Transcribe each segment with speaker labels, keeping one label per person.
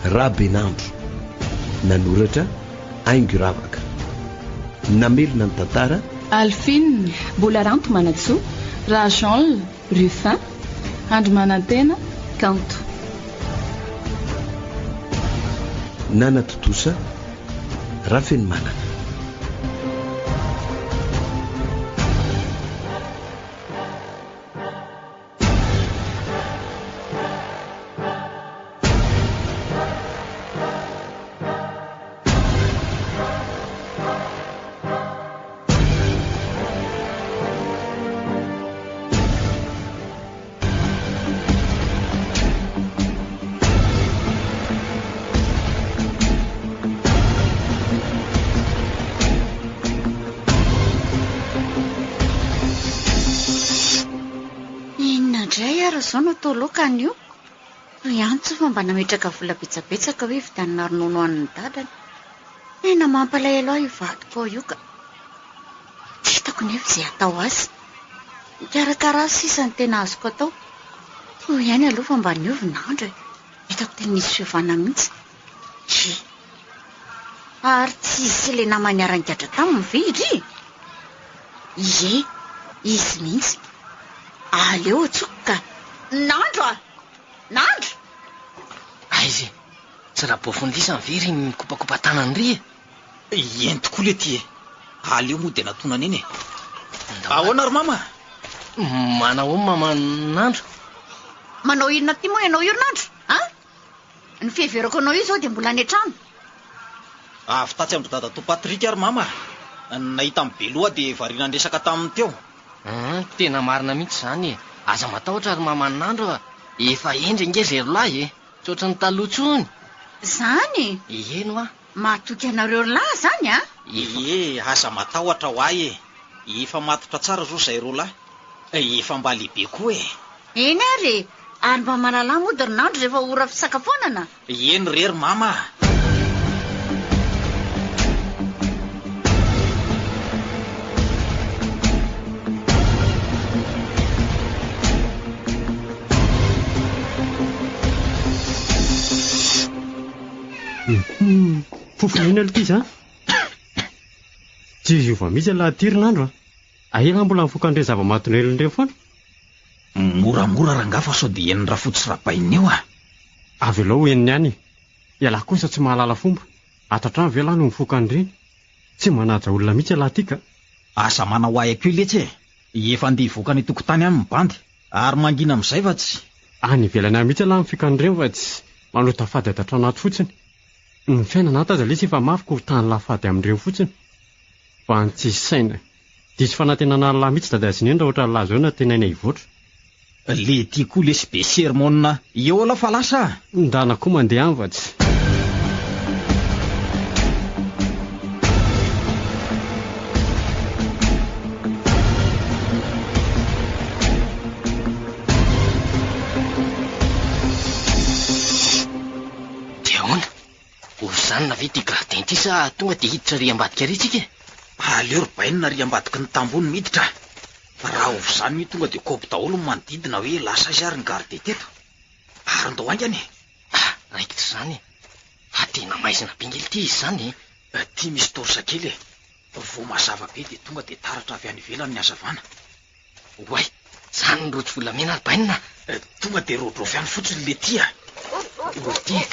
Speaker 1: Rabenandro. Nanoratra, Haingo Ravaka. Namelona ny tantara.
Speaker 2: Alphine, Mbola Ranto Manantsoa, Rajean, Ruffin, Andry Manantena, Kanto.
Speaker 1: Nanatontosa, Rafenomanana.
Speaker 3: Inona indray ary izao no atao laoka anio? Toy ihany tsy fa mba nametraka vola betsabetsaka hoe hividianana ronono ho an'ny dadany. Tena mampalahelo ahy io vadiko ao io ka. Tsy hitako nefa izay hatao azy. Mikarakara azy sisa no tena azoko atao. Toy ihany aloha fa mba niova ny andro e. Hitako tena nisy fiovana mihitsy. He. Ary tsy izy sy ilay namany niara-nigadra taminy ve iry? Ie, izy mihitsy. Aleo antsoiko ka. Nandro a! Nandro!
Speaker 4: Aiza e? Tsy rabofon'ny lisany ve ry mikopakopa-tanana ry e?
Speaker 5: Eny tokoa lety e! Aleo moa dia natonana eny e! Ahoana ry mama?
Speaker 4: Manahoana mama Nandro?
Speaker 3: Manao inona aty moa ianao io ry Nandro a? Ny fiheverako anao io izao dia mbola any an-trano.
Speaker 5: Avy tatsy amin-dry dadatoa Patrick ry mama a! Nahita an'i Beloha aho dia variana niresaka taminy teo.
Speaker 4: Hum, tena marina mihitsy izany e! Aza matahotra ry mama Nandro a! Efa hendry ange izay rolahy e! Tsy ohatran'ny taloha intsony!
Speaker 3: Izany e?
Speaker 4: Eny hoa!
Speaker 3: Mahatoky anareo ry lahy izany a!
Speaker 5: Ie, aza matahotra ho ahy e! Efa matotra tsara izao izahay roalahy. Efa mba lehibe koa e!
Speaker 3: Eny ary e! Ary mba malalà mody ry Nandro rehefa ora fisakafoanana?
Speaker 5: Eny re ry mama a!
Speaker 6: Fofona inona aloha ity izany? Tsy hiova mihitsy ialahy ity ry Nandro a! Aia ialahy mbola mifoka an'ireny zava-mahadomelina ireny foana?
Speaker 5: Moramora rangahy fa sao dia henon'i Rafotsy sy Rabainina eo a!
Speaker 6: Avelao ho henony ihany e! Ialahy kosa tsy mahalala fomba, ato an-trano ve ialahy no mifoka an'ireny? Tsy manaja olona mihitsy ialahy ity ka!
Speaker 5: Aza manao ahy akeo letsy e! Efa andeha hivoaka any an-tokotany any ny bandy, ary mangina amin'izay fa tsy.
Speaker 6: Any ivelany any mihitsy ialahy mifoka an'ireny fa tsy manota fady ato an-trano ato fotsiny. Ny fiainana ato aza lesy efa mafy koa tany fady amin'ireny fotsiny. Fa ny tsisy saina. Diso fanantenana an'lah mihitsy dada sy neny raha ohatran'lah zao no antenaina hivoatra.
Speaker 5: Le ty koa lesy be sermon a! Eo aloha fa lasa a!
Speaker 6: Ndana koa mandeha any fa tsy.
Speaker 4: Dia ahoana? Ho zanona ve ity gardien ity sa tonga dia hiditra ary ambadika ary tsika e?
Speaker 5: Aleo ry bainina ary ambadiky ny tamboho no miditra a! Raha ho vizanina io tonga dia kopy daholo ny manodidina hoe lasa aiza ary ny gardien teto? Ary ndao haingana e!
Speaker 4: Ah! Raikitra izany e! Fa tena maizina be nge ity izy izany e!
Speaker 5: Ity misy torche kely e! Vao mazava be dia tonga dia taratra avy any ivelany ny hazavana.
Speaker 4: Oay! Zany ny rojo volamena ry bainina
Speaker 5: a! Tonga dia rodrofy any fotsiny letia a!
Speaker 4: Ody e!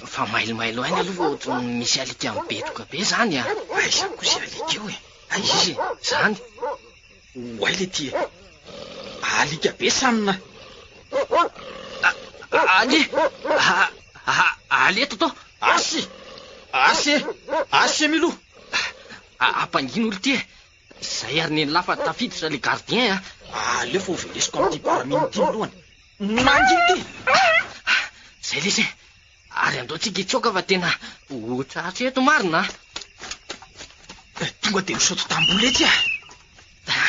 Speaker 4: Fa mailomailo aina aloha fa ohatran'ny misy alika mibetroka be zany a!
Speaker 5: Aiza koa izay alika eo e! Aiza
Speaker 4: izy e? Zany!
Speaker 5: Oay letia e! Alika be sanina!
Speaker 4: Ali! Ali eto tô!
Speaker 5: Asy! Asy e! Asy e Milou!
Speaker 4: Ampangino olo ty e! Zay ary nenlah fa tafiditra le gardien a!
Speaker 5: Aleo fa ho velesiko amin'ity baramine ity ny lohany. Mangina ity!
Speaker 4: Zay lesy e! Ary andao tsika hitsoaka fa tena ho tratra eto marina a!
Speaker 5: Tonga dia misaoty tamboho letsy a!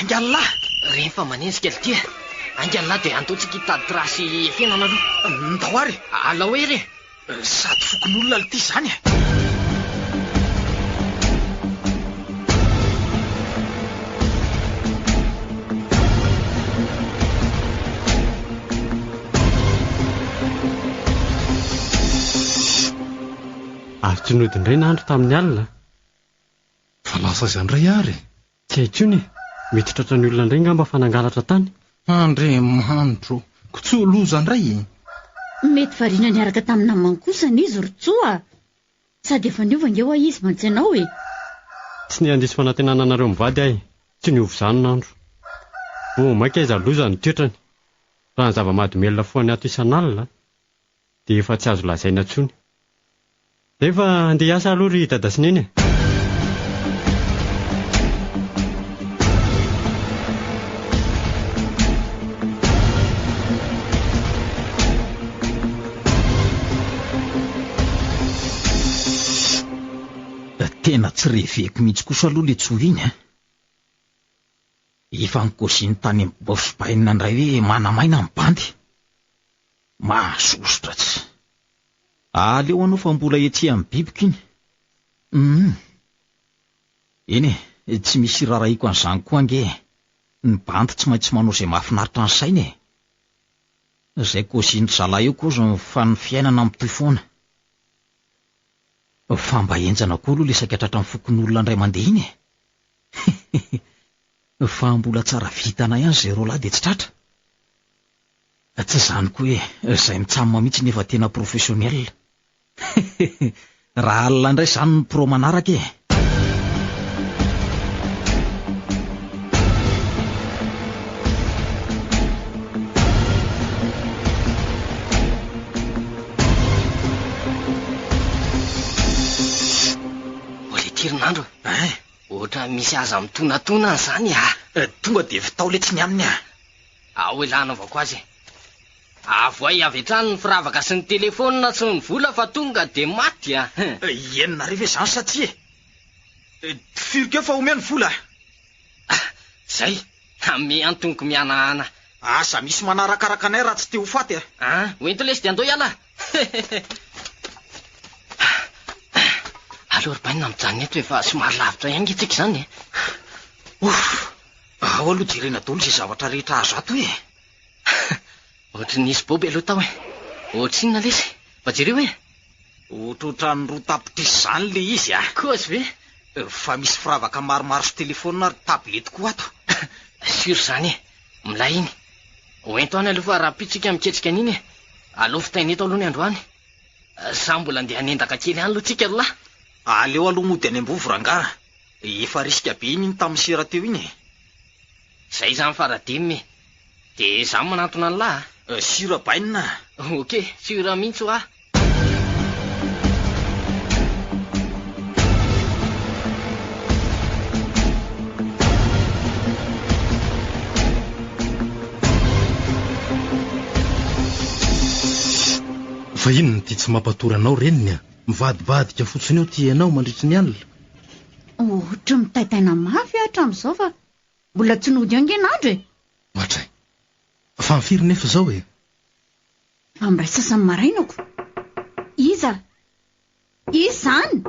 Speaker 5: Ainga lah!
Speaker 4: Reny fa manenjika lty e! Ainga lah dia andao tsika hitady trace hiafenana aloha.
Speaker 5: Ndao ary e!
Speaker 4: Alao hery e!
Speaker 5: Sady fokonolona lty izany e!
Speaker 6: Ary tsy nody indray Nandro tamin'ny alina.
Speaker 7: Fa lasa aiza indray ary e?
Speaker 6: Tsy hay intsony e! Mety tratran'ny olona indray ngamba fa nangalatra tany.
Speaker 7: Andriamanitro ô! Ko tsy ho loza indray e!
Speaker 3: Mety variana niaraka tamin'ny namany kosa anie izy ry Tsoa a! Sady efa niova ange hoa izy mantsy anao e!
Speaker 6: Tsy ny handiso fanantenana anareo mivady aho e! Tsy niova izany Nandro. Vao mainka aiza loza ny toetrany. Raha ny zava-mahadomelina fohany ato isan'alina dia efa tsy azo lazaina intsony. Zay fa andeha hiasa aloha ry dada sy neny e!
Speaker 5: Tena tsy reveko mihitsy kosa aloha le tsoa iny a! Efa nikaoziny tany amin'ny boss bainina indray hoe manamaina ny bandy. Mahasosotra tsy. Aleo anao fa mbola etsy amin'ny bibiko iny. Humm. Eny e, tsy misy irarahiko an'izany koa ange e. Ny bandy tsy maintsy manao izay mahafinaritra ny sainy e. Izay kôzin-dry zalahy eo kozy fa ny fiainana mitohy foana. Fa mba henjana koa aloha le saika tratran'ny fokonolona indray mandeha iny e. Fa mbola tsara vintana ihany izay roalahy dia tsy tratra. Tsy izany koa e, izay mitsam mihitsy nefa tena professionnel. Raha alina indray izany ny pro manaraka e.
Speaker 4: Ô le tirinandro e! Hein? Ohatran'ny misy aza mitonatona izany ah!
Speaker 5: Tonga dia vitao letsy ny aminy ah!
Speaker 4: Ao elah anaovako azy e! Avoay avy hatrany ny firavaka sy ny telefaonina sy ny vola fa tonga dia maty a!
Speaker 5: Henonareo ve izany sa tsia e? Tifiro keo fa omeo ny vola a!
Speaker 4: Zay! Ame antonko mihanahana.
Speaker 5: Aza misy manarakaraka anay raha tsy te ho faty a!
Speaker 4: An! Hoento lesy dia andao hiala! Aleo ry bainina mijanona eto efa somary lavitra ihany nge tsika izany e!
Speaker 5: Ouf! Ao aloha jerena daholo izay zavatra rehetra azo ato e!
Speaker 4: Ohatry ny nisy boby aloha tao e! Ohatrinona lesy? Mba jereo e!
Speaker 5: Ohatrohatran'ny 2 tapitrisa izany ilay izy a!
Speaker 4: Kozy ve?
Speaker 5: Fa misy firavaka maromaro sy telefaonina ary tablette koa ato.
Speaker 4: Sûr izany e! Milay iny! Hoento any aloha fa rahampitso isika miketrika an'iny e! Aleo vitaina eto aloha ny androany. Sa mbola andeha hanendaka kely any aloha tsika ry lahy?
Speaker 5: Aleo aloha mody any Ambovo rangaha. Efa risque be iny iny tamin'ny sera teo iny e!
Speaker 4: Zay zany fa Radim e! De za manantona an'lah
Speaker 5: a! Sur bainina
Speaker 4: a! Ok, sur mihitsy hoa!
Speaker 7: Fa inona ity tsy mampatory anao reniny a? Mivadibadika fotsiny eo ty ianao mandritry ny alina.
Speaker 3: Ohatry ny mitaintaina mafy aho hatramin'izao fa mbola tsy nody ange Nandro e!
Speaker 7: Ohatray. Fa ny firy nefa izao e?
Speaker 3: Fa amin'iray sasany maraina ko. Iza? Iza izany?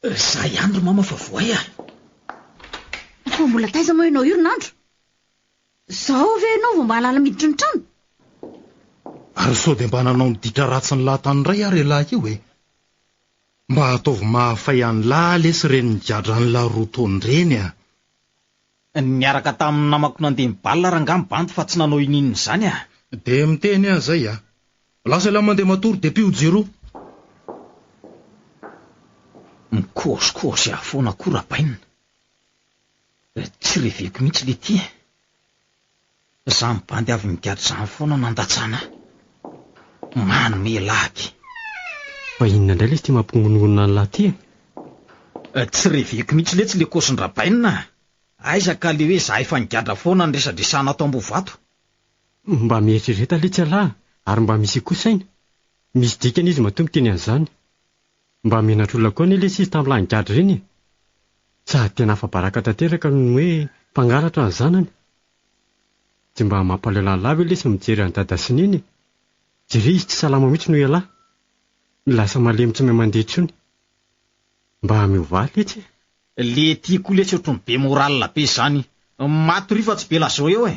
Speaker 5: Za ihany ry mama fa voay a!
Speaker 3: Fa mbola taiza moa ianao io ry Nandro? Izao ve ianao vao mahalala miditry ny trano?
Speaker 7: Ary sao dia mba nanao ny ditra ratsin'lah tany indray ary elah io e? Mba ataovy mahafay an'lah lesy ireny nigadra an'lah roa taona ireny a!
Speaker 5: Niaraka tamin'ny namako nandeha ni-bal rangaha ny bandy fa tsy nanao ininona izany a!
Speaker 7: Dia miteny aho izay a! Lasa elah mandeha matory dia pio jiro!
Speaker 5: Mikôzikôzy ahy foana koa Rabainina. Tsy reveko mihitsy le ty e! Zany bandy avy migadra zany foana nandatsana ahy. Manome lagy.
Speaker 6: Fa inona indray lesy ty mampigongongonona an'lah ty e?
Speaker 5: Tsy reveko mihitsy letsy le kôsin-dRabainina a! Aiza ka le hoe za efa nigadra foana ny resadresahana ato Ambohivato.
Speaker 6: Mba mieritrereta letsy ialahy ary mba misia koa saina. Misy dikany izy matoa miteny an'izany. Mba menatr'olona koa anie lesy izy tamin'lah nigadra ireny e! Sady tena afa-baraka tanteraka ny hoe mpangalatra ny zanany. Tsy mba mampalahelo an'lah ve lesy mijery an'i dada sy neny e! Jereo izy tsy salama mihitsy noho ialahy. Lasa malemy tsy mahay mandeha intsony. Mba miovà letsy e!
Speaker 5: Le ty koa letsy ohatran'ny be moral be zany. Matoria fa tsy be lazao eo e!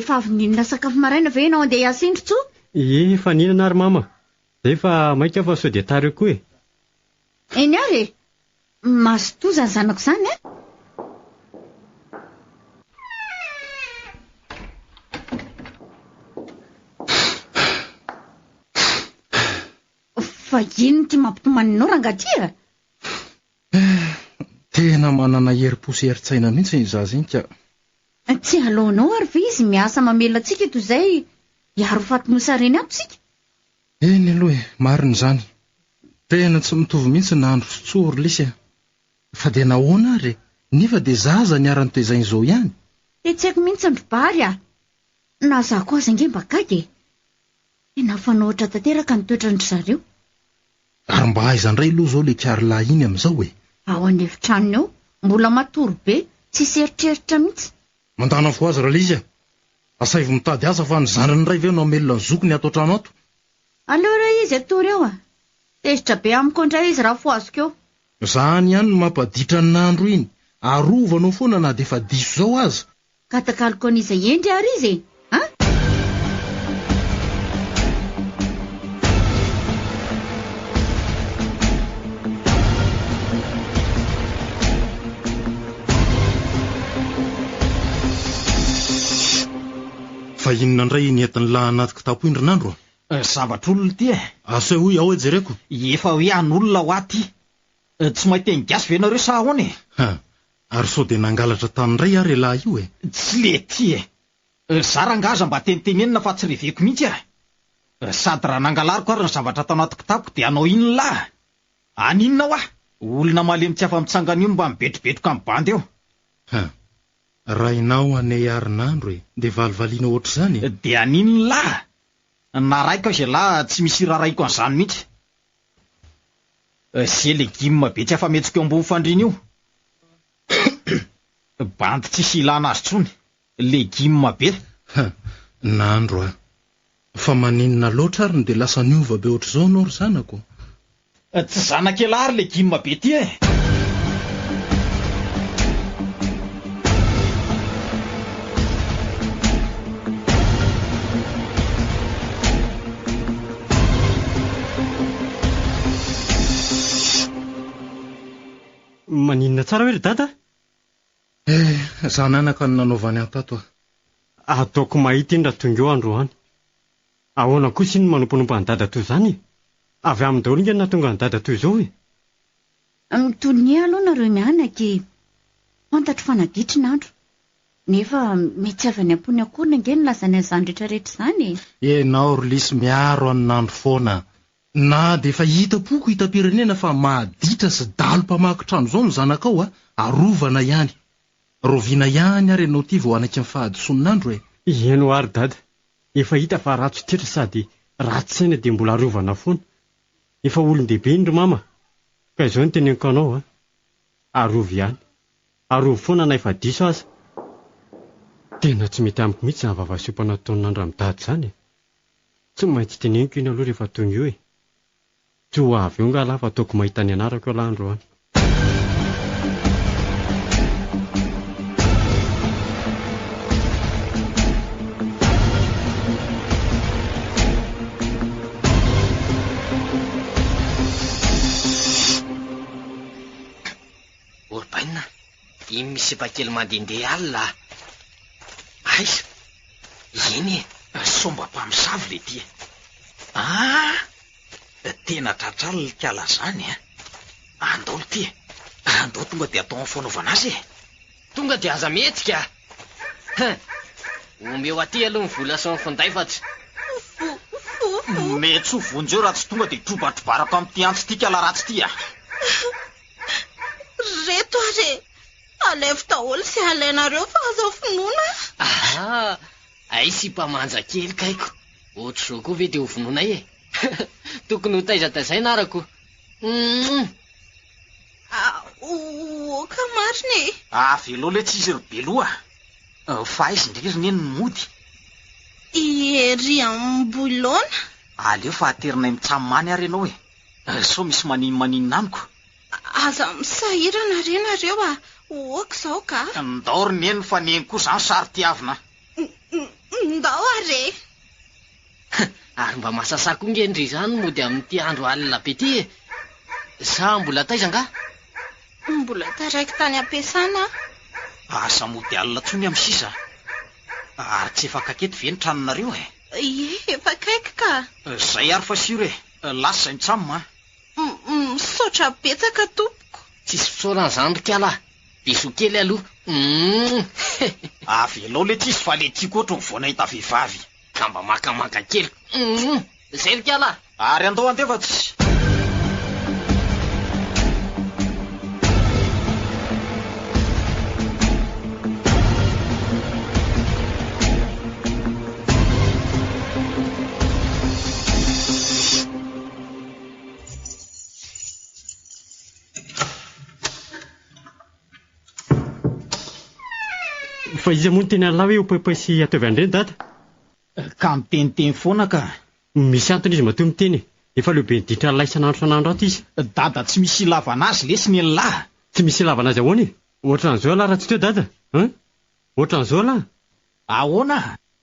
Speaker 3: Efa avy nihinana sakafo maraina ve ianao andeha hiasa iny ry Tsoa?
Speaker 6: Ie, efa nihinana ary mama. Zay fa maika aho fa sao dia tara eo koa e.
Speaker 3: Eny ary e! Mazotoa izany zanako izany a! Fa inona ity mampitomany anao rangahy ity a?
Speaker 7: Tena manana herim-po sy herin-tsaina mihitsy iny zaza iny ka.
Speaker 3: Tsy aleonao ary ve izy miasa mamelona antsika toy izay hiaro faty mosarena ato isika?
Speaker 7: Eny aloha e, marina izany. Tena tsy mitovy mihitsy ny andro sy tsoa ry lisy a. Fa dia nahoana ary e? Nefa dia zaza niara-notezaina izao ihany.
Speaker 3: Dia tsy haiko mihitsy ry Bary a! Na za koa aza ange mba gaga e! Tena mifanohitra tanteraka ny toetran-dry zareo.
Speaker 7: Ary mba aiza indray aloha izao ilay kiarilahy iny amin'izao e?
Speaker 3: Ao an'efitranony ao, mbola matory be, tsisy eritreritra mihitsy.
Speaker 7: Mandana fo azy Ralizy a! Asaivo mitady asa fa ny zandriny indray ve no hamelona ny zokiny ato an-trano ato?
Speaker 3: Aleo re izy hatory eo a! Tezitra be amiko indray izy raha fohaziko eo.
Speaker 7: Zany ihany no mampaditra ny nandro iny, arovanao foana na dia efa diso izao aza.
Speaker 3: Ka takaloko an'iza hendry ary izy e! A!
Speaker 7: Fa inona indray iny entin'lah anaty kitapo iny ry Nandro
Speaker 5: a? Zavatr'olona ity e!
Speaker 7: Asehoy ao e jereko.
Speaker 5: Efa hoe an'olona hoa ty. Tsy mahay teny gasy ve nareo sa ahoana e?
Speaker 7: Ha! Ary sao dia nangalatra tany indray ary elah io e?
Speaker 5: Tsy le ty e! Za rangaha aza mba tenitenenina fa tsy reveko mihitsy a! Sady raha nangalariko ary ny zavatra tao anaty kitapoko dia hanao inona lah? Haninona hoa? Olona malemy tsy afa-mitsangana io no mba mibetrobetroka amin'ny bandy eo.
Speaker 7: Ha! Rainao anie Harinandro e! Dia valivaliana ohatr'izany e?
Speaker 5: Dia haninona lah? Na raiko aza elah tsy misy irarahiko an'izany mihitsy. Ze legioma be tsy afa-mihetsika eo ambony fandriana io. Bandy tsisy ilana azy tsony. Legioma be.
Speaker 7: Ha, Nandro a! Fa maninona loatra ary no dia lasa niova be ohatr'izao anao ry zanako?
Speaker 5: Tsy zanak'elah ary legioma be ty e!
Speaker 6: Maninona tsara hoe ry dada?
Speaker 7: Eh, zananaka no nanaovany ahy tato a.
Speaker 6: Ataoko mahita iny raha tonga eo androany. Ahoana kosa iny manomponompo an'i dada toy izany e? Avy aminy daholo ange no nahatonga an'i dada toy izao e.
Speaker 3: Mitonia aloha nareo mianaka e. Fantatro fa naditra ny andro. Nefa mety tsy avy any am-pony akory ange ny nilazany an'izany rehetra rehetra izany e!
Speaker 7: Ianao ry lisy miaro an'i Nandro foana. Na dia efa hitam-poko hitam-pirenena fa maditra sy dalo mpamaky trano izao ny zanakao a, arovana ihany. Rahoviana ihany ary ianao ity vao hanaiky ny fahadisoan'i Nandro e?
Speaker 6: Heno ary dada, efa hita fa ratsy toetra sady ratsy saina dia mbola arovana foana. Efa olon-dehibe iny ry mama, ka izao no teneniko anao a, arovy ihany. Arovy foana na efa diso aza. Tena tsy mety amiko mihitsy izany vava siopana ataon'i Nandra amin'i Dada izany e! Tsy maintsy teneniko iny aloha rehefa tonga eo e! Tsy ho avy eo nga lah fa ataoko mahita ny anarako ialahy androany.
Speaker 4: Orbaina, iny misy sipa kely mandehandeha alina a! Aiza? Iny e!
Speaker 5: Sao mba mpamosavy le ty e! Ah! Tena tratra alina ikala zany a! Andao lty e! Andao tonga dia atao amin'ny fanaovana azy e!
Speaker 4: Tonga dia aza mihetsika a! Hein! Omeo aty aloha ny vola sy ny finday fa tsy.
Speaker 5: Mety ho vonjeo raha tsy tonga dia trobatrobarako amin'ity antsy ity kala ratsy ity a!
Speaker 8: Reto ary e! Alaivo daholo izay alainareo fa aza vonoina
Speaker 4: a! Aha! Hay sipa manja kely kaiko! Ohatr'izao koa ve dia ho vonoinay e! Tokony ho taizataizaina arako! Humm!
Speaker 8: Oka marina e!
Speaker 5: Avelao letsy izy ry Beloha a! Fa aiza indry ry Neny no mody?
Speaker 8: Ery Ambohilaona.
Speaker 5: Aleo fa aterinay mitsam any ary ianao e! Sao misy maninomaninona amiko?
Speaker 8: Aza misahirana re nareo a! Oka izao ka!
Speaker 5: Ndao ry Neny fa Neny koa izany saro-tiavina a!
Speaker 8: Ndao ary e!
Speaker 4: Ary mba mahasasahy koa nge ndry izany mody amin'ity andro alina be ity e! Sa mbola taiza angaha?
Speaker 8: Mbola taraiky tany am-piasana aho.
Speaker 5: Aza mody alina intsony amin'ny sisa a! Ary tsy efa akaiky eto ve ny tranonareo e?
Speaker 8: Ie, efa akaiky ka!
Speaker 5: Zay ary fa sûr e! Lasa izay mitsam a!
Speaker 8: Misaotra betsaka tompoko.
Speaker 4: Tsisy fisaorana izany ry kala a! Bisous kely aloha humm.
Speaker 5: Avelao letsy izy fa le tiako ohatry ny vao nahita vehivavy.
Speaker 4: Ka mba makamaka kely humm. Zay ry kala a!
Speaker 5: Ary andao handeha fa tsy.
Speaker 6: Fa iza moa no teny an'lah hoe hopaipay sy ataovy an'ireny dada?
Speaker 5: Ka miteniteny foana ka.
Speaker 6: Misy antony izy matoa miteny e. Efa leo be ny ditran'lah isan'andro isan'andro ato izy.
Speaker 5: Dada tsy misy ilavana azy lesy ny an'lah.
Speaker 6: Tsy misy ilavana azy ahoana e? Ohatran'izao ialahy raha tsy teo dada an? Ohatran'izao ialahy?
Speaker 5: Ahoana?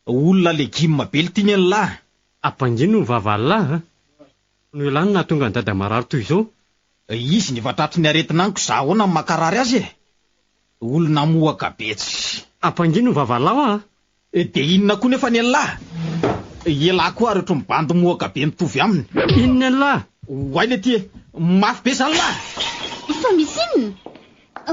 Speaker 5: Olona legima be l'ty ny an'lah.
Speaker 6: Ampangino ny vavan'lah a! Noho ialahy no nahatonga an'i dada marary toy izao.
Speaker 5: Izy no efa tratry ny aretina amiko za ahoana no mankarary azy e! Olona mohaka be tsy.
Speaker 6: Ampangino ny vavan'lah hoa a!
Speaker 5: Dia inona koa nefa ny an'lah? Elah koa ary ohatry ny bandy mohaka be mitovy aminy.
Speaker 6: Inona ny an'lah?
Speaker 5: Oay letia e! Mafy be zany lah!
Speaker 3: Fa misy inona?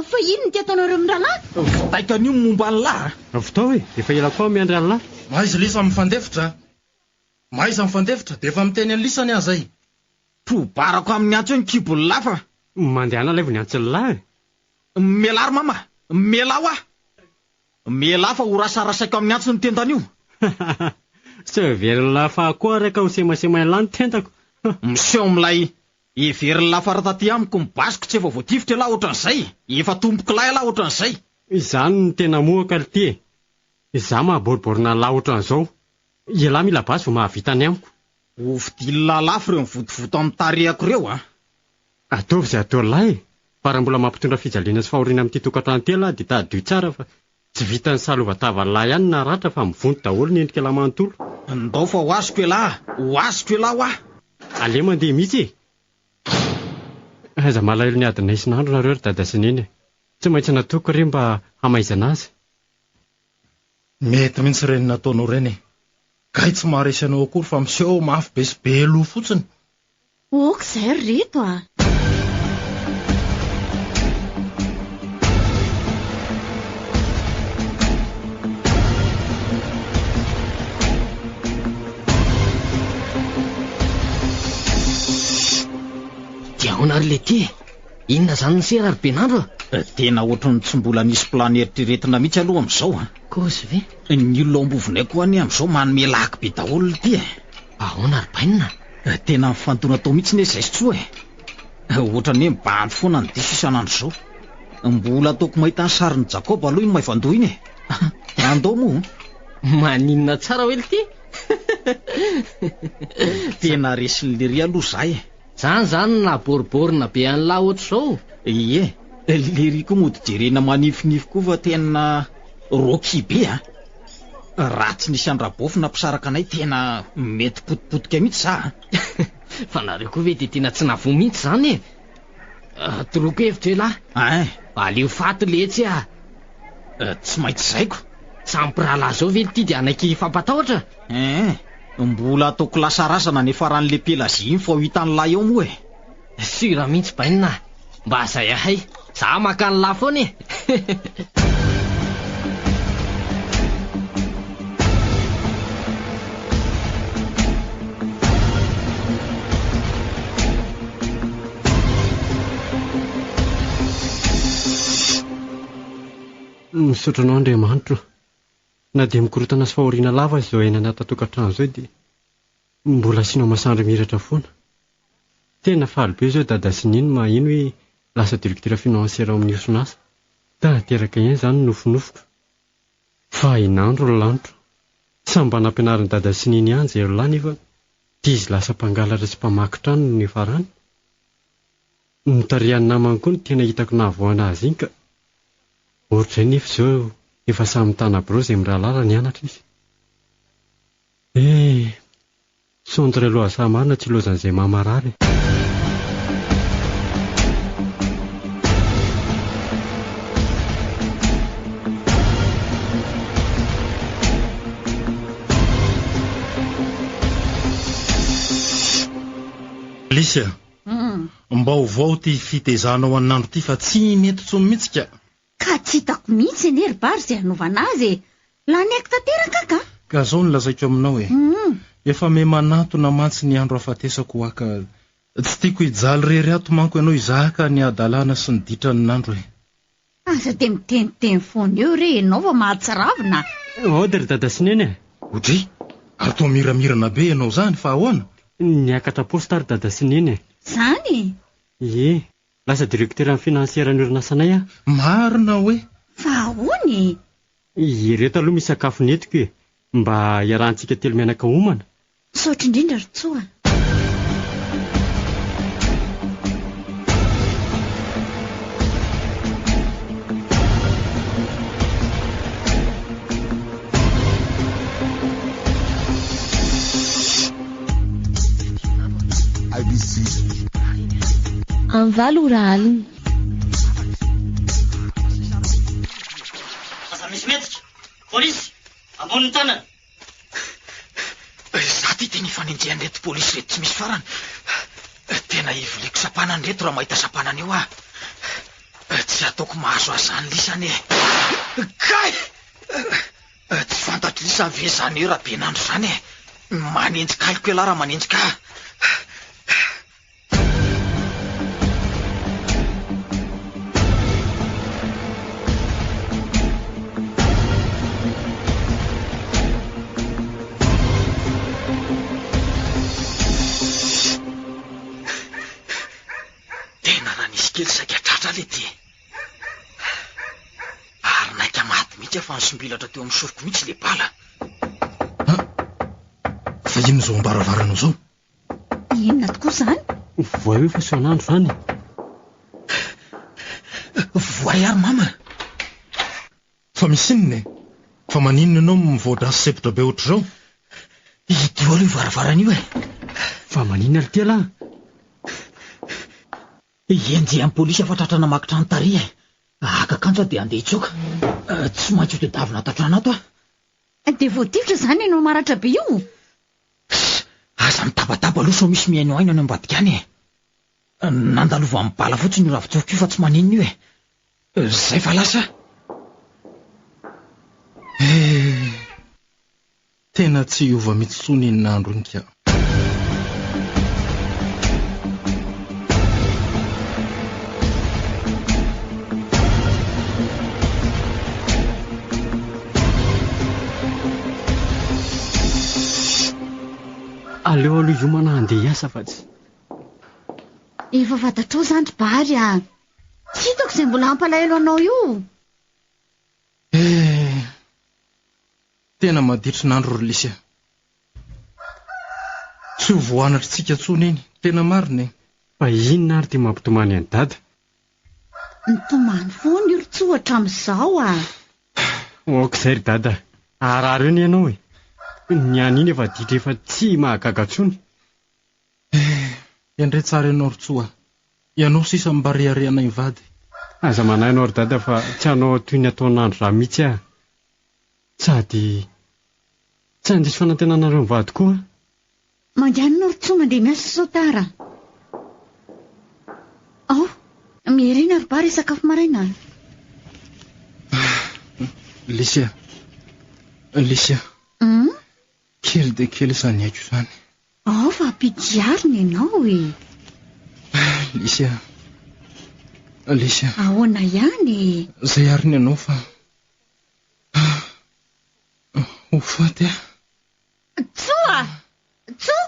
Speaker 3: Fa inona ity ataonareo mirahalahy?
Speaker 5: Vitaiko an'io ny momba an'lah
Speaker 6: a! Vitao e! Efa ela koa aho miandry an'lah.
Speaker 7: Mahaiza lisa mifandefitra a! Mahaiza mifandefitra dia efa miteny an'lisany aho zay.
Speaker 5: Trobarako amin'ny antsy eo ny kibon'lah fa.
Speaker 6: Mandehana alaivo ny antson'lah e!
Speaker 5: Mialà ry mama! Mialà hoa! Mialà fa ho rasarasaiko amin'ny antsy ny tendany io!
Speaker 6: Sao heverin'lah fa koa ary ka ho semasemain'lah ny tendako!
Speaker 5: Miseho amin'ilay heverin'lah fa raha taty amiko ny basiko tsy efa voatifitra ialahy ohatran'izay! Efa tompokolahy ialahy ohatran'izay!
Speaker 6: Izany no tena mohaka lty e! Izaho mahaboriborina an'lah ohatran'izao! Ialahy mila basy vao mahavita ny amiko.
Speaker 5: Ho vidian'lah lafo ireo mivotovoto amin'ny tarehako ireo a!
Speaker 6: Ataovy izay ataon'lah e! Fa raha mbola mampitondra fijaliana sy fahoriana amin'ity tokantrano ity ialahy dia tadidio tsara fa tsy vitan'ny salova-tavan'lah ihany no naratra fa mivonto daholo ny endrik'lah manontolo.
Speaker 5: Ndao fa ho azoko ialahy, ho azoko ialahy hoa!
Speaker 6: Aleo mandeha mihitsy e! Aiza malahelo ny adinay sy Nandro nareo ry dada sy neny e! Tsy maintsy nataoko re mba hamaizana azy.
Speaker 7: Mety mihitsy ireny nataonao ireny e! Kay tsy maharesy anao akory fa miseho mafy be sy be loha fotsiny.
Speaker 3: Ok izay ry reto a!
Speaker 4: Dia ahoana ary letia e? Inona izany ny sera ry Benandro
Speaker 5: a? Tena ohatran'ny tsy mbola nisy plan eritreretina mihitsy aloha amin'izao a!
Speaker 4: Kozy ve?
Speaker 5: Ny olona ao ambovonay koa anie amin'izao manome laky be daholo ity e!
Speaker 4: Ahoana ry Bainina?
Speaker 5: Tena mifandona tao mihitsy anie izay sy Tsoa e! Ohatran'ny hoe mibandy foana ny diso isan'andro izao. Mbola ataoko mahita ny sarin'i Jakoba aloha iny maivandoha iny e! Andao moa!
Speaker 4: Maninona tsara hoe lty?
Speaker 5: Tena resin'i Lery aloha za e!
Speaker 4: Zany zany no naha boriborina be an'lah ohatr'izao?
Speaker 5: Ie, lery koa mody jerena manifinify koa fa tena Rocky be a! Raha tsy nisy an-dRabofy nampisaraka anay tena mety potipotika mihitsy za a!
Speaker 4: Fa nareo koa ve dia tena tsy navoa mihitsy zany e? Toroako hevitra elah.
Speaker 5: Ein!
Speaker 4: Aleo faty letsy a!
Speaker 5: Tsy maintsy zaiko.
Speaker 4: Samy mpirahalahy zao ve lty dia hanaiky hifampatahotra?
Speaker 5: Ein! Mbola ataoko lasa razana ny faran'le Pelagie iny fa ho hitan'lah eo moa e!
Speaker 4: Sûr mihitsy bainina a! Mba zay ahay! Za maka an'lah foana e!
Speaker 6: Misaotra anao Andriamanitra o! Na dia mikorontana sy fahoriana lava aza izao iainana ato an-tokantrano izao dia mbola asianao masoandro mihiratra foana. Tena faly be izao dada sy neny maheno hoe lasa directeur financier ao amin'ny orinasa. Tanteraka ihany izany ny nofinofiko. Fa hainandro ny lanitro. Samy mba nampianarin'i dada sy neny ihany izay roa lahy nefa dia izy lasa mpangalatra sy mpamaky trano no niafarany. Notarihan'ny namany koa no tena hitako nahavoana azy iny ka. Ohatr'izay nefa izao efa samy mitana birao izay mirahalahy raha nianatra izy. Eh! Sondre lohasaha marina tsy lozan'izay maha marary e.
Speaker 7: Lisy a! Mba ovao ity fitezanao an'andro ity fa tsy mety intsony mihitsy ka!
Speaker 3: Ka tsy hitako mihitsy anie ry Bary izay hanaovana azy e! Lany aiko tanteraka ka!
Speaker 7: Ka zao no lazaiko aminao e! Efa me manantona mantsy ny andro hafatesako hoa ka tsy tiako hijaly rery ato manko ianao hizaka ny hadalana sy ny ditran'ny nandro e!
Speaker 3: Aza dia miteniteny foana eo re ianao fa mahatsiravina a!
Speaker 6: Aody ry dada sy neny e!
Speaker 7: Odry! Ary toa miramirana be ianao izany fa ahoana?
Speaker 6: Niakatra poste ary dada sy neny e!
Speaker 3: Izany e!
Speaker 6: Ie! Lasa directeur ny financière ny orinasanay aho.
Speaker 7: Marina hoe?
Speaker 3: Fa ahoana e?
Speaker 6: Ireto aloha misy sakafo nentiko e, mba hiarahantsika telo mianaka homana.
Speaker 3: Misaotra indrindra ry Tsoa a.
Speaker 2: Amin'ny valo ora alina.
Speaker 4: Aza misy mihetsika! Polisy! Ambony ny tanana!
Speaker 5: Izaho ity tena ifanenjehan'ireto polisy ireto tsy misy farany. Tena iviliako sampanana ireto raha mahita sampanana eo aho. Tsy ataoko mahazo ahy izany lisany e! Kay! Tsy fantatry lisany ve izany hoe Rabenandro izany e? Manenjika ahy koa ialahy raha manenjika ahy. Tena raha nisy kely saika tratra le ty. Ary naika maty mihitsy aho fa nisombilatra teo amin'ny soroko mihitsy le bala.
Speaker 7: An! Fa inona izao am-baravaranao izao?
Speaker 3: Inona tokoa izany?
Speaker 6: Voay hoe fa soan'andro izany e!
Speaker 5: Voay ary mama!
Speaker 7: Fa misy inona e? Fa maninona ianao no mivoa-drà sy sempotra be ohatr'izao?
Speaker 5: Hidio aloha io varavarana io e!
Speaker 6: Fa maninona ry Tela a?
Speaker 5: Enjehan'ny polisy aho fa tratra namaky trano tary e! Haka akanjo aho dia handeha hitsoaka. Tsy maintsy ho tedavina ato an-trano ato aho.
Speaker 3: Dia voatifitra izany ianao maratra be io?
Speaker 5: Ss! Aza mitabataba aloha sao misy mihainohaino any ambadika any e! Nandalovan'ny bala fotsiny io ravin-tsofiko io fa tsy maninona io e! Zay fa lasa!
Speaker 7: Eh! Tena tsy hiova mihitsy intsony iny nandro iny ka.
Speaker 6: Aleo aloha hiomana handeha hiasa fa tsy.
Speaker 3: Efa fantatrao izany ry Bary a! Tsy hitako izay mbola hampalahelo anao io.
Speaker 7: Eh! Tena maditry nandro ry Lisy a! Tsy ho voanatr'tsika intsony iny, tena marina e!
Speaker 6: Fa inona ary ity mampitomany an'i Dada?
Speaker 3: Mitomany foana io ry Tsoa hatramin'izao a!
Speaker 6: Aoka izay ry Dada, harary eo anie ianao e! Ny an'iny efa ditra efa tsy mahagaga intsony.
Speaker 7: Eh! Endrey tsara ianao ry Tsoa a! Ianao sisa mba reharehanay mivady.
Speaker 6: Aza manahy ianao ry Dada fa tsy hanao toy ny ataon'andro raha mihitsy aho. Sady tsy handiso fanantenana anareo mivady koa aho.
Speaker 3: Mandehana ry Tsoa mandeha miasa sao tara. Ao, miherena ry Bary hisakafo maraina.
Speaker 7: Lisy a! Lisy a!
Speaker 3: Hum?
Speaker 7: Kely dia kely izany aiko izany.
Speaker 3: Ao fa ampidiarina ianao e!
Speaker 7: Lisy a! Lisy a!
Speaker 3: Ahoana ihany e?
Speaker 7: Izay ary ny anao fa ho faty aho.
Speaker 3: Tsoa! Tsoa!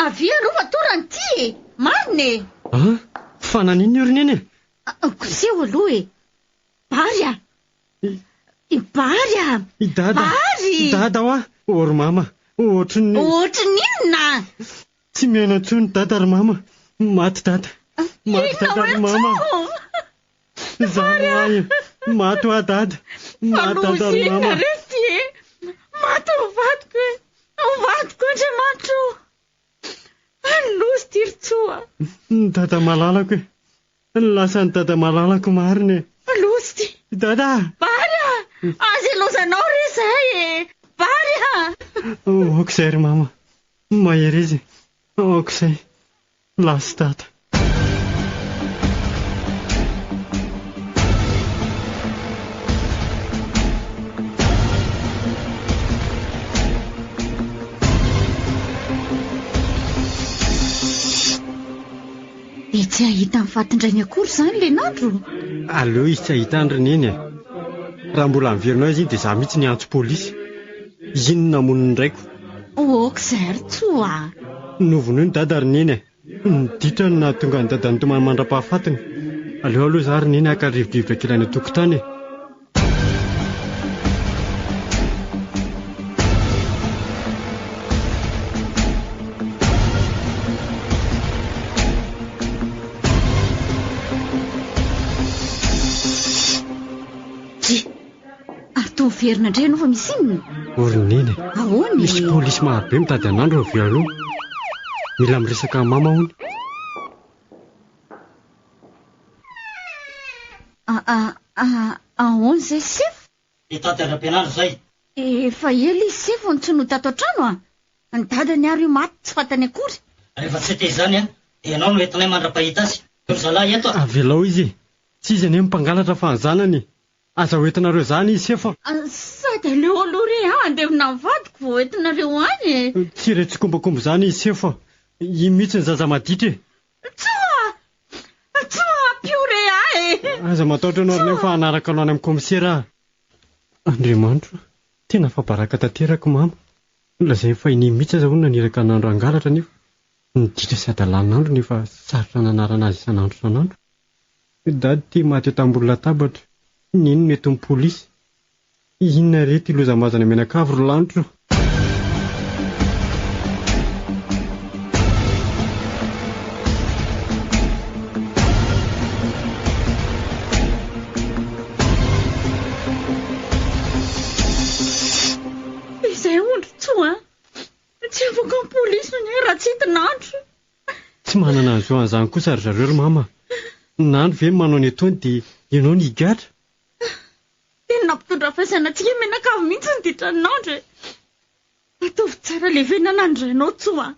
Speaker 3: Avia aloha fa torana ity e! Marina e!
Speaker 6: An! Fa naninona io ry Neny e?
Speaker 3: Koseho aloha e! Bary a! I Bary a!
Speaker 6: I Dada!
Speaker 3: Bary!
Speaker 6: I Dada hoa! Ô ry Mama! Ohatry ny.
Speaker 3: Ohatry ny inona?
Speaker 6: Tsy miaina intsony Dada ry Mama! Maty Dada! Maty Dada ry Mama! Izany hoa e! Maty hoa Dada! Maty Dada ry Mama!
Speaker 3: Maty ny vadiko e! Tsoa.
Speaker 6: Ny dada malalako e. Lasa ny dada malalako marina e.
Speaker 3: Loza ity.
Speaker 6: Dada!
Speaker 3: Bary a! Aza ilozanao re izay e! Bary a!
Speaker 6: Aoka izay ry mama. Mahereza e. Aoka izay. Lasa dada.
Speaker 3: Dia tsy hahita ny fatin-drainy akory izany ilay nandro?
Speaker 6: Aleo izy tsy hahita any ry Neny e! Raha mbola miverina ao izy iny dia izaho mihitsy niantso polisy. Iny no namono ny raiko.
Speaker 3: Ok izay ry Tsoa a!
Speaker 6: Novonoin'i Dada ry Neny e! Ny ditra no nahatonga an'i Dada nitomany mandra-pahafatiny. Aleo aloha izaho ry Neny haka rivodrivotra kely any an-tokotany e!
Speaker 3: Dry! Ary toa miverina indray ianao fa misy inona?
Speaker 6: O ry Neny e!
Speaker 3: Ahoana e?
Speaker 6: Misy polisy marobe mitady an'Andro avy eo aloha. Mila miresaka amin'i Mama hono.
Speaker 3: Ahoana izay sefo?
Speaker 9: Hitady an-dRabenandro izay.
Speaker 3: Efa ela izy sefo no tsy nody tato an-trano a! Ny dadany ary io maty tsy fantany akory.
Speaker 9: Rehefa tsy te izany dia ianao no entinay mandra-pahita azy. Ry zalahy eto a!
Speaker 6: Avelao izy e! Tsy izy anie no mpangalatra fa ny zanany e! Aza hoentinareo izany izy sefo a!
Speaker 3: Sady aleo aloha re a! Handevina ny vadiko vao hoentinareo any e!
Speaker 6: Tsy re tsikombakomba izany izy sefo a! Iny mihitsy ny zaza maditra e!
Speaker 3: Tsoa! Tsoa ampio re ahy e!
Speaker 6: Aza matahotra ianao ry Neny fa hanaraka anao any amin'ny kaomisera aho. Andriamanitro o! Tena afa-baraka tanteraka i Mama. Nolazainy fa i Neny mihitsy aza hono naniraka an'Andro hangalatra nefa ny ditra sy hadalan'Andro no efa sarotra nanarana azy isan'andro isan'andro. Dada ity maty eto ambony latabatra, Neny no entin'ny polisy. Inona re ity loza mahazo anay mianakavy ry lanitra o!
Speaker 3: Izay hono ry Tsoa a! Tsy afaka ny polisy anie raha tsy hitin'andro.
Speaker 6: Tsy manana ny zo an'izany kosa ry zareo ry mama. Nandro ve ny manao ny ataony dia ianao no higadra?
Speaker 3: Tena nampitondra faisana antsika mianakavy mihitsy ny ditran'andro e! Ataovy tsara levenana ny rainao Tsoa a!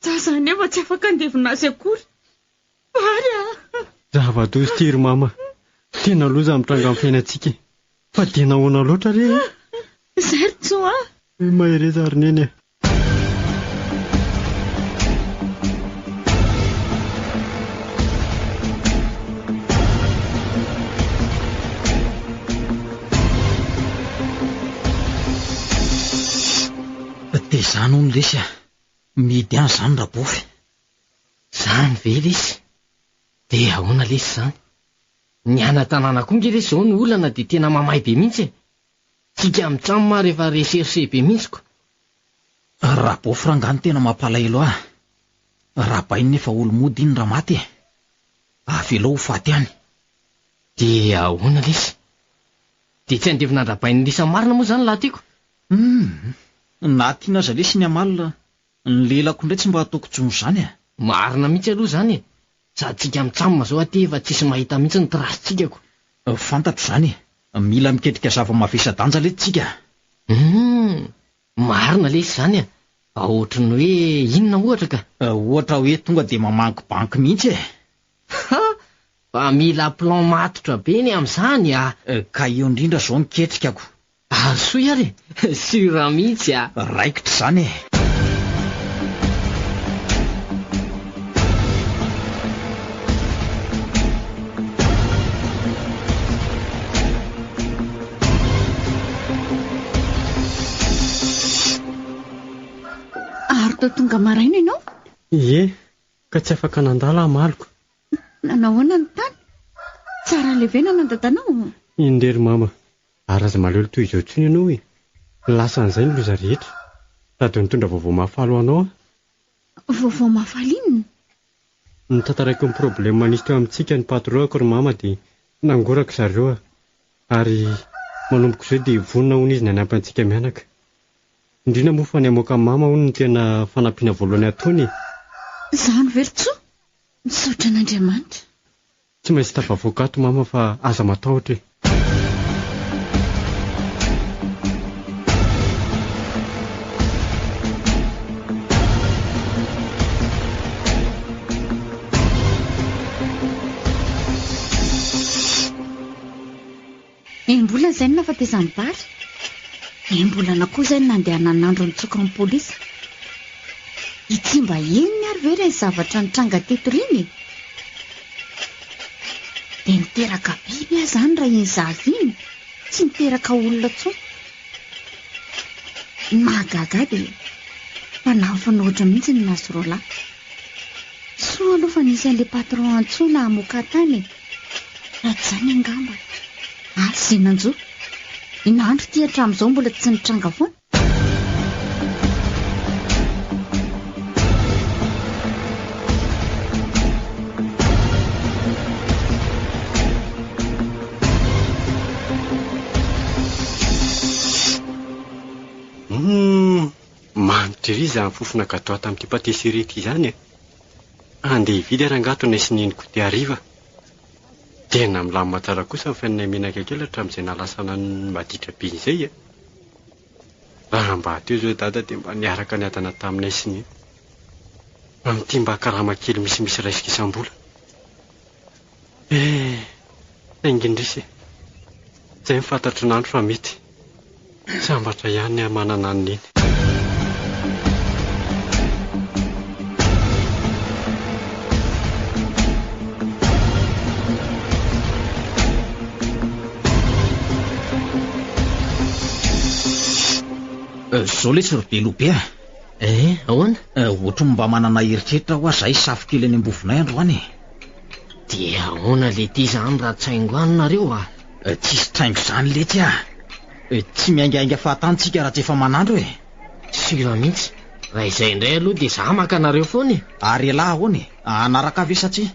Speaker 3: Zaza anefa tsy afaka handevina azy akory. Vary a!
Speaker 6: Zava-doza ity ry mama. Tena loza mitranga amin'ny fiainantsika e! Fa dia nahoana loatra re e?
Speaker 3: Izay ry Tsoa a!
Speaker 6: Mahereza ry Neny a!
Speaker 5: Dia izany hono lesy a! Mihidy any izany Rabofy.
Speaker 4: Izany ve lesy? Dia ahoana lesy izany? Ny any an-tanàna koa nge lesy izao ny olana dia tena mamay be mihitsy e! Tsika mitsam ary efa recherche be mihitsy ko.
Speaker 5: Rabofy rangaha no tena mampalahelo ahy. Rabainy nefa olo-mody iny raha maty e. Avelao ho faty any.
Speaker 4: Dia ahoana lesy? Dia tsy handevina an-dRabainy lisa marina moa izany lahy tiako?
Speaker 5: Humm. Na tiana aza lesy ny hamaly Ny lelako indray tsy mba ataoko intsony izany e!
Speaker 4: Marina mihitsy aloha izany e! Sady tsika mitsam zao aty efa tsisy mahita mihitsy ny trace-tsika ko!
Speaker 5: Fantatro izany e! Mila miketrika zava-mavesa-danja letsy tsika a!
Speaker 4: Humm! Marina lesy izany a! Ohatry ny hoe inona ohatra ka?
Speaker 5: Ohatra hoe tonga dia mamangy banky mihitsy e!
Speaker 4: Ha! Fa mila plan matotra be ny amin'izany a!
Speaker 5: Ka eo indrindra izao ny ketrikako.
Speaker 4: Arosoy ary e! Sûr mihitsy a!
Speaker 5: Raikitra izany e!
Speaker 3: Ary toa tonga maraina ianao?
Speaker 6: Ie, ka tsy afaka nandala aho maloko.
Speaker 3: Nahoana ny tany? Tsara levenana ny dadanao?
Speaker 6: Iny re ry mama, Ary aza malahelo toy izao intsony ianao e! Lasan'izay ny loza rehetra. Sady nitondra vaovao mahafaly ho anao aho.
Speaker 3: Vaovao mahafaly inona?
Speaker 6: Notantaraiko ny problème nisy teo amintsika ny patron-ko ry mama dia nangoraka zareo aho. Ary manomboka izao dia vonona hono izy ny hanampy antsika mianaka. Indrindra moa fa ny hamoaka an'i mama hono no tena fanampiana voalohany ataony e!
Speaker 3: Izany ve ry Tsoa? Misaotra an'Andriamanitra.
Speaker 6: Tsy maintsy tafavoaka ato mama fa aza matahotra e.
Speaker 3: Enim-bolana izay no nahafatezan'i Bary. Enim-bolana koa izay no nandehanan'andro nitsoka ny polisy. Ity mba henony ary ve ireny zavatra nitranga teto ireny e? Dia niteraka biby aho izany raha iny zaza iny, tsy niteraka olona intsony. Ny mahagaga ahy dia fanahy mifanohitra mihitsy ny nazy roalahy. Soa aloha fa nisy an'ilay patron antsoina hamoaka tany e! Raha tsy izany angamba asa izay nanjo. I Nandro ity hatramin'izao mbola tsy nitranga foana.
Speaker 6: Humm! Manitra ery izany fofona gadoa tamin'ity patisserie ity izany e! Andeha hividy aho rangaha toa nisy nino goûter hariva. Tena milamina tsara kosa ny fiainanay mianaka kely hatramin'izay nahalasana an'i maditra be izay e! Raha mba teo izao i Dada dia mba niaraka niadana taminay sy Neny. Amin'ity mba karama kely misimisy raisiko isam-bolana. Eh! Saingy indrisy e! Izay no fantatro nandro fa mety. Sambatra ihany aho manana an'i Neny.
Speaker 5: Zao lesy ry Beloha be a!
Speaker 4: Eh, ahoana?
Speaker 5: Ohatry ny mba manana eritreritra hoa zahay safo kely any Ambovonay androany e!
Speaker 4: Dia ahoana letia izany raha tsaingo any nareo a?
Speaker 5: Tsisy traingo izany letsy a! Tsy miaingainga fahatany tsika raha tsy efa manandro e!
Speaker 4: Sûr mihitsy. Raha izay indray aloha dia za maka anareo foana e!
Speaker 5: Ary ialahy ahoana e? Hanaraka ahy ve sa tsia?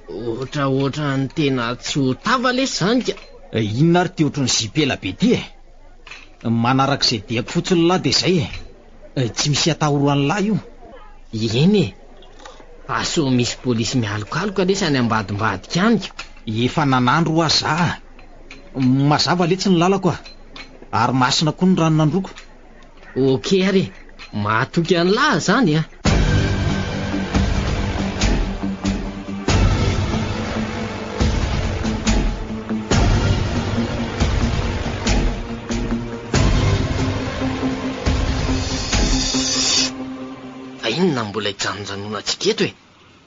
Speaker 4: Ohatraohatran'ny tena tsy ho tava lesy izany ka!
Speaker 5: Inona ary ity ohatran'ny zipo ela be ity e? Manaraka izay diako fotsiny lahy dia izay e! Tsy misy atahoroan'lahy io.
Speaker 4: Eny e! Fa sao misy polisy mialokaloka lesy any ambadimbadika any ka!
Speaker 5: Efa nanandro hoa za a! Mazava letsy ny lalako a! Ary masina koa ny rano nandroko.
Speaker 4: Ok ary e! Mahatoky an'lah zany a! Fa inona no mbola hijanonjanonantsika eto e?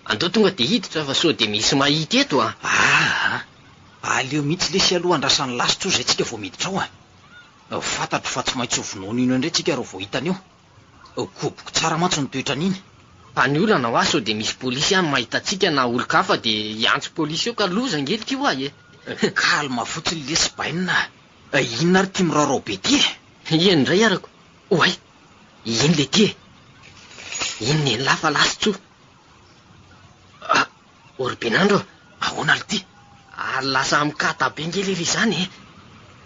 Speaker 4: Andao tonga dia hiditra fa sao dia misy mahita eto a!
Speaker 5: Aa! Aleo mihitsy lesy aloha andrasan'ny lasitra io izay tsika vao miditra ao a! Fantatro fa tsy maintsy ho vonoiny ino indray tsika raha vao hitany eo. Koboko tsara mantsy ny toetran'iny.
Speaker 4: Fa ny olana hoa sao dia misy polisy any mahita antsika na olon-kafa dia hiantso polisy eo ka loza ange ity hoa e!
Speaker 5: Calme fotsiny lesy bainina a! Inona ary ity miraorao be ity e?
Speaker 4: Eny indray arako! Oay! Iny le ty e! Iny nen'lah fa lasa tsoa! Ah! O ry Benandro a!
Speaker 5: Ahoana ry ty?
Speaker 4: Ary lasa mikata be nge lery izany e!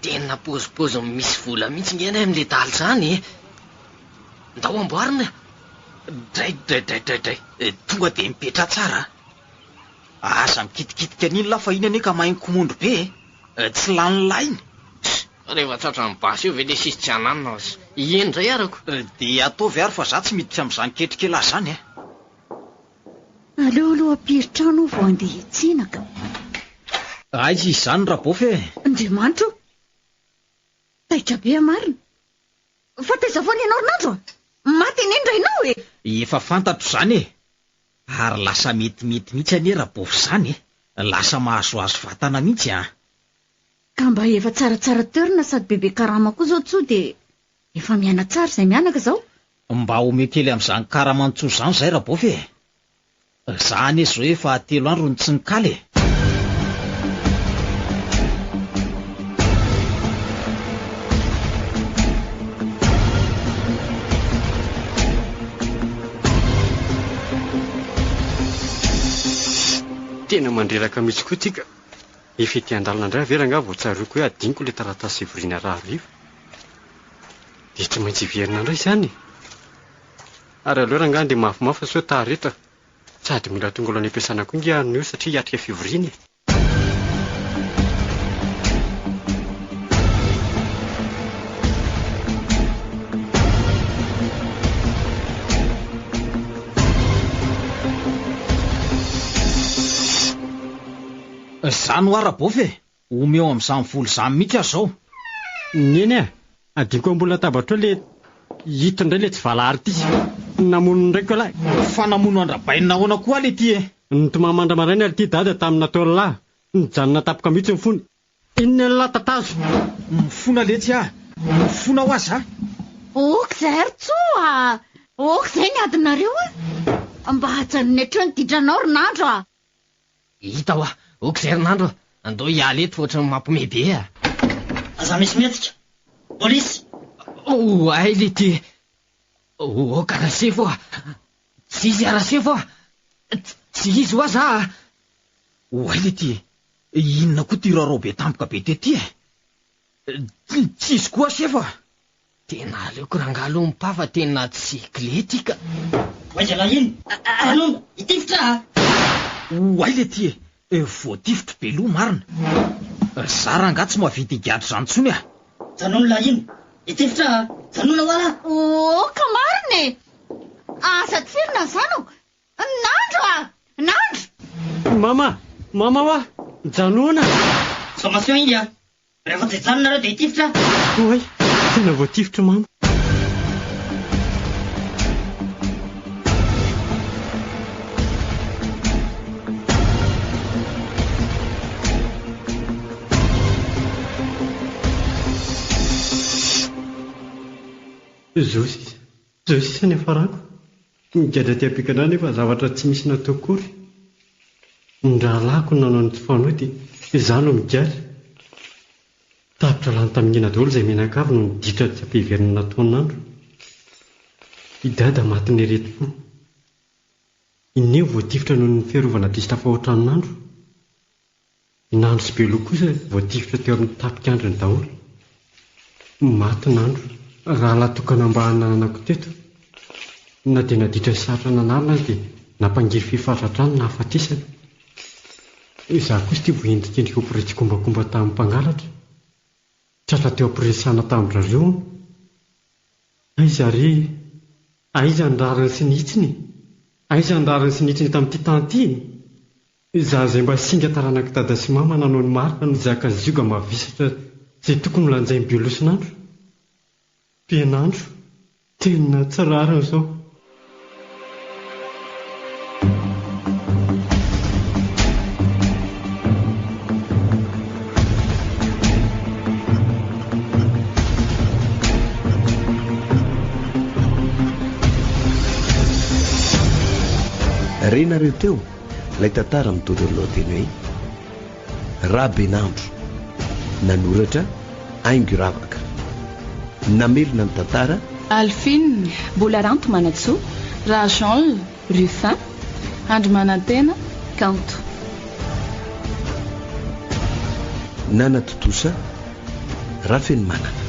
Speaker 4: Tena pôzipôziny misy vola mihitsy nge anay amin'le dahalo izany e! Ndao amboarina e!
Speaker 5: Dray dray dray dray dray! Tonga dia mipetraha tsara a! Aza mikitikitika an'iny lah fa iny anie ka mahay mikomondro be e! Tsy lany lahy iny!
Speaker 4: Rehefa tratran'ny basy eo ve le sisy tsy hananina aza? Eny indray arako!
Speaker 5: Dia ataovy ary fa za tsy miditra amin'izany ketrik'elah izany e!
Speaker 3: Aleo aloha hampiry trano aho vao handeha hiantsena ka.
Speaker 5: Aiza izy izany Rabôfy e?
Speaker 3: Andriamanitra o! Taitra be aho marina. Fa taiza foana ianao ry Nandro a? Maty anie ny rainao e!
Speaker 5: Efa fantatro izany e! Ary lasa metimety mihitsy anie Rabôfy izany e! Lasa mahazoazo vatana mihitsy an!
Speaker 3: Ka mba efa tsaratsara toerana sady bebe karama koa izao Tsoa dia efa miaina tsara izay mianaka izao.
Speaker 5: Mba omeo kely amin'izany karaman-tsoa izany izay Rabôfy e! Za anie izao efa telo andro no tsy nikaly e!
Speaker 6: Tena mandreraka mihitsy koa ity ka! Efa ety an-dalana indray ve rangahy vao tsaroako hoe adinoko ilay taratasy hivoriana rahariva? Dia tsy maintsy hiverina indray izany e! Ary aleo rangahy andeha mafimafy fa sao tara eto a. Sady mila tonga aloha any am-piasana koa nge anio satria hiatrika fivoriana e.
Speaker 5: Zany hoa Rabôfy e! Omeo amin'izany vola izany mihitsy aho izao.
Speaker 6: Neny a! Adinoko ambony latabatra eo le ito indray le tsy valahara ity. Namono ny raiko ialahy.
Speaker 5: Fa namono an-dRabainina ahoana koa le ty e?
Speaker 6: Nitomany mandra-maraina ry ty dada tamin'ny nataon'lah. Nijanona tampoka mihitsy ny fony. Inona ialahy tatazo?
Speaker 5: Mifona letsy ah! Mifona hoa za!
Speaker 3: Ok zay ry Tsoa a! Ok zay ny adinareo a! Mba ajanony hatreo ny ditranao ry Nandro a!
Speaker 4: Hita hoa! Ok zay ry Nandro a! Andao hiala eto fa ohatran'ny mampiomehy be a!
Speaker 9: Aza misy mihetsika! Polisy!
Speaker 4: Oay lety! Ok Rasefo a! Tsy izy a Rasefo a! Tsy izy hoa za a!
Speaker 5: Oay lety e! Inona koa ty raorao be tampoka be tety e? Tsy izy koa sefo a!
Speaker 4: Tena aleoko rangahy aloha mipà fa tena tsy clé ty ka!
Speaker 9: Oay zalahy iny! Anona! Hitifitra a!
Speaker 5: Oay lety e! Voatifitry be loha marina! Za rangahy tsy mahavita higadra izany intsony a!
Speaker 9: Janony lahy iny! Hitifitra a! Janona hoa!
Speaker 3: Oka marina e! Aza tifirina ny zanako! Nandro a! Nandro!
Speaker 6: Mama! Mama hoa! Janona!
Speaker 9: Sommation iny a! Rehefa tsy hijanona nareo dia hitifitra
Speaker 6: aho! Oay! Tena voatifitry mama! Zao sisa, zao sisa ny hafarako. Nigadra aty am-pigadrana nefa zavatra tsy misy natao akory. Ny rahalahiko no nanao ny tsy fanao dia izaho no migadra. Tapitra lany tamingana daholo izay mianakavy no niditra tsy am-piheverana nataon'andro. I Dada matin'ny aretim-po. I Neny voatifitra noho ny fiarovana diso tafahoatra an'andro. I Nandro sy Beloha kosa voatifitra teo amin'ny tapik'andriny daholo. Maty Nandro, rahalahy tokana mba nananako teto. Na dia naditra sy sarotra nanarina aza dia nampangirifiry faritra hatrany ny nahafatesany. Izaho kosa ity voaendrikendrika ho mpiray tsikombakomba tamin'ny mpangalatra. Tratra teo am-piresahana tamin-dry zareo hono. Aiza re e? Aiza ny rariny sy ny hitsiny e? Aiza ny rariny sy ny hitsiny eto amin'ity tany ity e? Izaho izay mba singa taranak'i dada sy mama nanao ny marina no hizaka zioga mavesatra izay tokony ho lanjain'i Belosinandro? Benandro, tena tsy rariny izao.
Speaker 1: Renareo teo Ilay tantara mitondra ny lohateny hoe Rabenandro. Nanoratra, Haingo Ravaka. Namelona ny tantara.
Speaker 2: Alphine, Mbola Ranto Manantsoa, Rajean, Ruffin, Andry Manantena, Kanto.
Speaker 1: Nanatontosa, Rafenomanana.